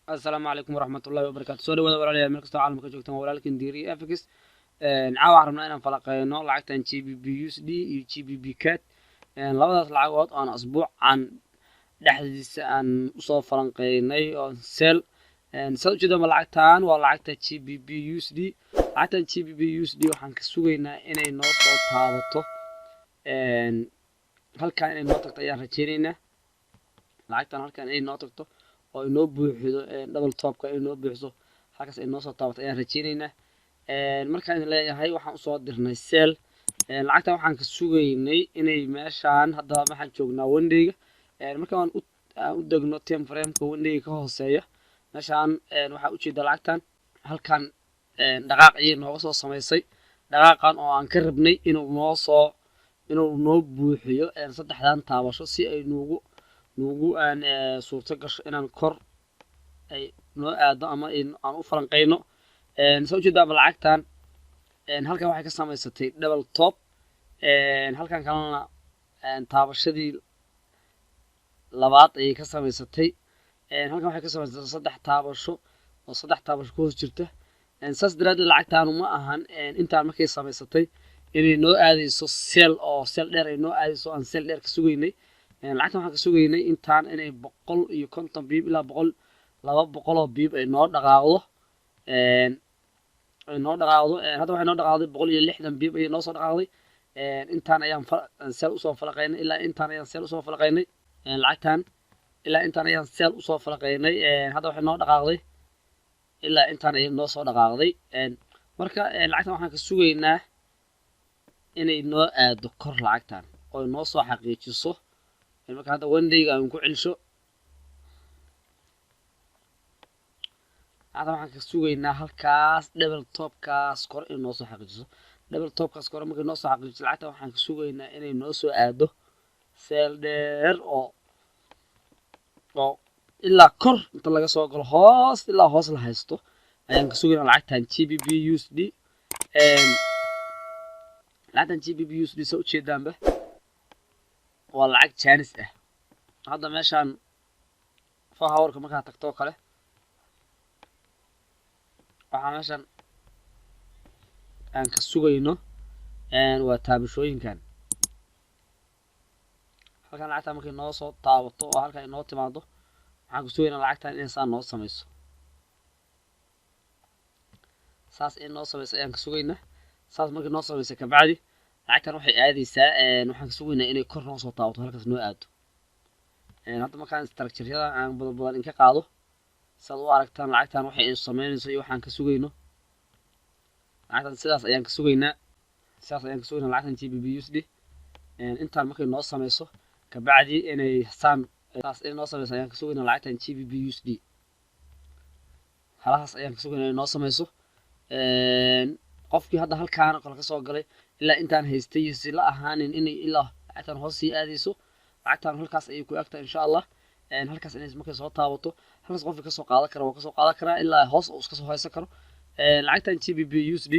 Asalaamu calaykum waraxmatullahi wabarakaatu. Soo dhawaada walaalayaal, meel kastoo caalamka joogtaan. Waa walaalkan Diiri FX. Caawa waxaan rabnaa inaan falaqeyno lacagtan GBP USD iyo GBP CAD, labadaas lacagood oon asbuucan dhexdiisa aan usoo falanqeynay oo sell. Saad ujeedama, lacagtan waa lacagta GBP USD. Lacagtan GBP USD waxaan ka sugaynaa inay noo soo taabato halkan, inay noo tagto ayaan rajeyneynaa. Lacagtan halkan inay noo tagto oo inoo buuxido double topka, inay noo buuxiso halkaas ay noo soo taabato ayaan rajeyneynaa. Markaan idin leeyahay waxaan usoo dirnay sell lacagtan, waxaan ka sugaynay inay meeshaan, hadda waxaan joognaa one day-ga. Markaan aan u degno time frameka one day-ga ka hooseeya, meeshaan waxaa ujeedaa lacagtan halkan dhaqaaq ayay nooga soo samaysay, dhaqaaqan oo aan ka rabnay inuu noo soo inuu noo buuxiyo saddexdan taabasho si ay nuugu aan suurto gasho inaan kor ay noo aado ama aan u falanqeyno. Saa ujeedaaba, lacagtan halkan waxay ka samaysatay double top, halkan kalena taabashadii labaad ayay ka samaysatay. Halkan waxay ka samaysatay saddex taabasho oo saddex taabasho ku hoos jirta. Saas daraaddeed lacagtaanu ma ahan intaan markay samaysatay inay noo aadeyso sell oo sell dheer ay noo aadeyso, aan sell dheer ka sugaynay. Lacagtan waxaan ka sugaynay intaan inay 150 pip ilaa 100, 200 oo pip ay noo dhaqaaqdo, ay noo dhaqaaqdo. Hadda waxay noo dhaqaaqday 160 pip ayay noo soo dhaqaaqday. Intaan ayaan sell usoo falaqaynay, ilaa intaan ayaan sell usoo falaqaynay. Lacagtan ilaa intaan ayaan sell usoo falaqaynay. Hadda waxay noo dhaqaaqday ilaa intaan ayay noo soo dhaqaaqday. Marka lacagtan waxaan ka sugaynaa inay noo aado kor lacagtan oo noo soo xaqiijiso. Marka hadda one day-ga aan ku celsho, lacagtan waxaan ka sugaynaa halkaas double topkaas kore inay noo soo xaqiijiso. Double topkaas kore markay noo soo xaqiijiso, lacagtan waxaan ka sugaynaa inay noo soo aado sell dheer oo ilaa kor inta laga soo galo, hoos ilaa hoos la haysto ayaan ka sugaynaa lacagtan GBP USD. Lacagtan GBP USD, saa ujeedaanba, waa lacag chance ah. Hadda meeshaan 4 hourka markaad tagto oo kale, waxaa meeshan aan ka sugayno waa taabashooyinkan halkan. Lacagtan markay noo soo taabato oo halkan inoo timaado, waxaan ka sugaynaa lacagtan inay saa noo samayso. Saas in noo samayso ayaan ka sugaynaa. Saas markay noo samayso kabacdi, lacagtan waxay aadeysaa, waxaan ka sugaynaa inay kor noo soo taabato, halkaas noo aado. Hadda markaan structureyada aan badan badan inka qaado, saad u aragtaan lacagtan waxay samaynayso iyo waxaan ka sugayno. Lacagtan sidaas ayaan ka sugaynaa, sidaas ayaan ka sugaynaa lacagtan GBP USD. Intaan markay noo samayso kabacdi, inay saan saas inay noo samayso ayaan ka sugaynaa lacagtan GBP USD. Halahaas ayaan ka sugaynaa inay noo samayso. Qofkii hadda halkaan oo kale kasoo galay ilaa intaan haystay si la ahaanin inay ilaa lacagtan hoos sii aadeyso. Lacagtan halkaas ayay ku egtahay, insha Allah. Halkaas inay markay soo taabato, halkaas qofkii kasoo qaadan kara waa kasoo qaadan karaa, ilaa hoos uu iska soo haysan karo lacagtan GBP USD.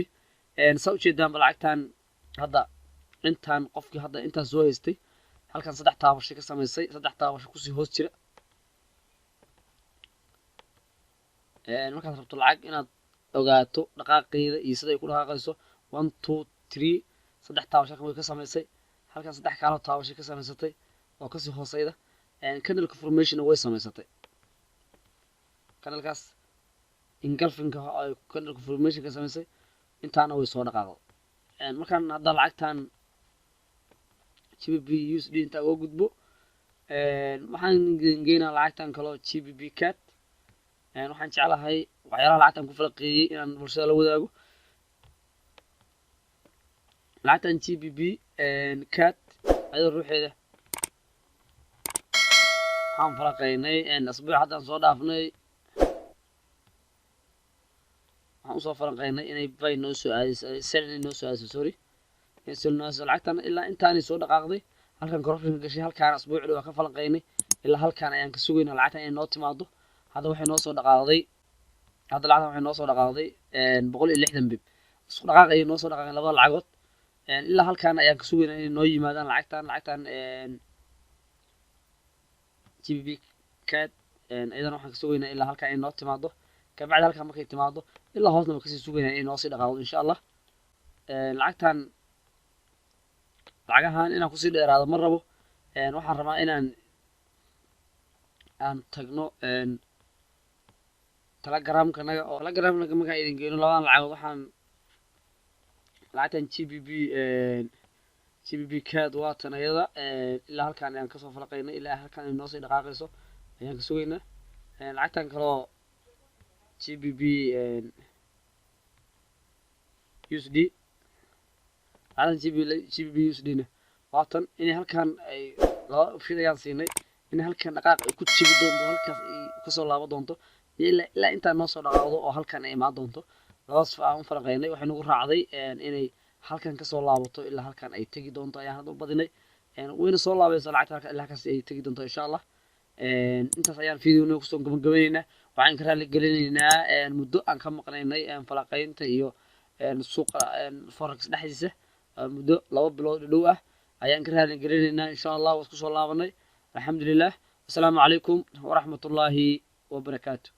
Saa ujeedaanba, lacagtan hadda intaan qofkii hadda intaan soo haystay, halkan saddex taabasho ka samaysay, saddex taabasho kusii hoos jira. Markaad rabto lacag inaad ogaato dhaqaaqeeda iyo sida ay ku dhaqaaqayso, one, two, three, saddex taabasho halkan way ka samaysay, halkan saddex kaaloo taabasho ka samaysatay oo kasii hooseyda. Candleka formationna way samaysatay, candlekaas engulfingka ay candleka formation ka samaysay, intaana way soo dhaqaaqday. Markaan hadda lacagtan GBP USD intaa uga gudbo, waxaan geynaa lacagtan kaloo GBP CAD. Waxaan jeclahay waxyaalaha lacagtan ku falaqeeyey inaan bulshada la wadaago. Lacagtan GBP CAD ayadoo ruuxeeda waxaan falaqeynay asbuuc haddaan soo dhaafnay. Waxaan usoo falanqeynay inay buy noo soo aadeyso, sell inay noo soo aadeyso, sorry, sell noo aadeyso. Lacagtan ilaa intaanay soo dhaqaaqday, halkan correction gashay, halkaan asbuuci waa ka falanqeynay, ilaa halkaan ayaan ka sugaynaa lacagtan inay noo timaado. Hadda waxay noo soo dhaqaaqday, hadda lacagtan waxay noo soo dhaqaaqday 160 pip. Isku dhaqaaq ayay noo soo dhaqaaqeen labada lacagood. Ilaa halkaan ayaan ka sugaynaa inay noo yimaadaan lacagtan GBP CAD. Iyadana waxaan ka sugaynaa ilaa halkan ay noo timaado. Kabacdi halkan markay timaado, ilaa hoosna waan kasii sugaynaa inay noosii dhaqaaqdo, insha Allah. Lacagtan, lacagahan inaan kusii dheeraado ma rabo. Waxaan rabaa inaan aan tagno Telegramkanaga, oo Telegramnaga markaan idin geyno labadan lacagood, waxaan lacagtan GBP CAD, waa tan ayada. Ilaa halkaan ayaan kasoo falaqaynay, ilaa halkaan ay noosii dhaqaaqayso ayaan ka sugaynaa. Lacagtan kaloo GBP USD, lacagtan GBP USD na waa tan. Inay halkaan ay laba fid ayaan siinay, inay halkan dhaqaaq ay ku jebi doonto, halkaas ay kasoo laaban doonto, iyo ilaa intaa noo soo dhaqaaqdo oo halkan ay imaan doonto. Labadaas aan u falanqeynay, waxay nagu raacday inay halkan kasoo laabato, ilaa halkan ay tegi doonto ayaan hadda u badinay. Wayna soo laabaysa lacagta halka, ilaa halkaas ay tegi doonto, insha Allah. Intaas ayaan videona kusoo gabagabeyneynaa. Waxaan ka raali gelinaynaa muddo aan ka maqnaynay falanqeynta iyo suuqa forex dhexdiisa. Muddo 2 bilood dhow ah ayaan ka raali gelinaynaa. Insha Allah waan isku soo laabanay, alxamdulilah. Asalaamu calaykum waraxmatullaahi wabarakaatu.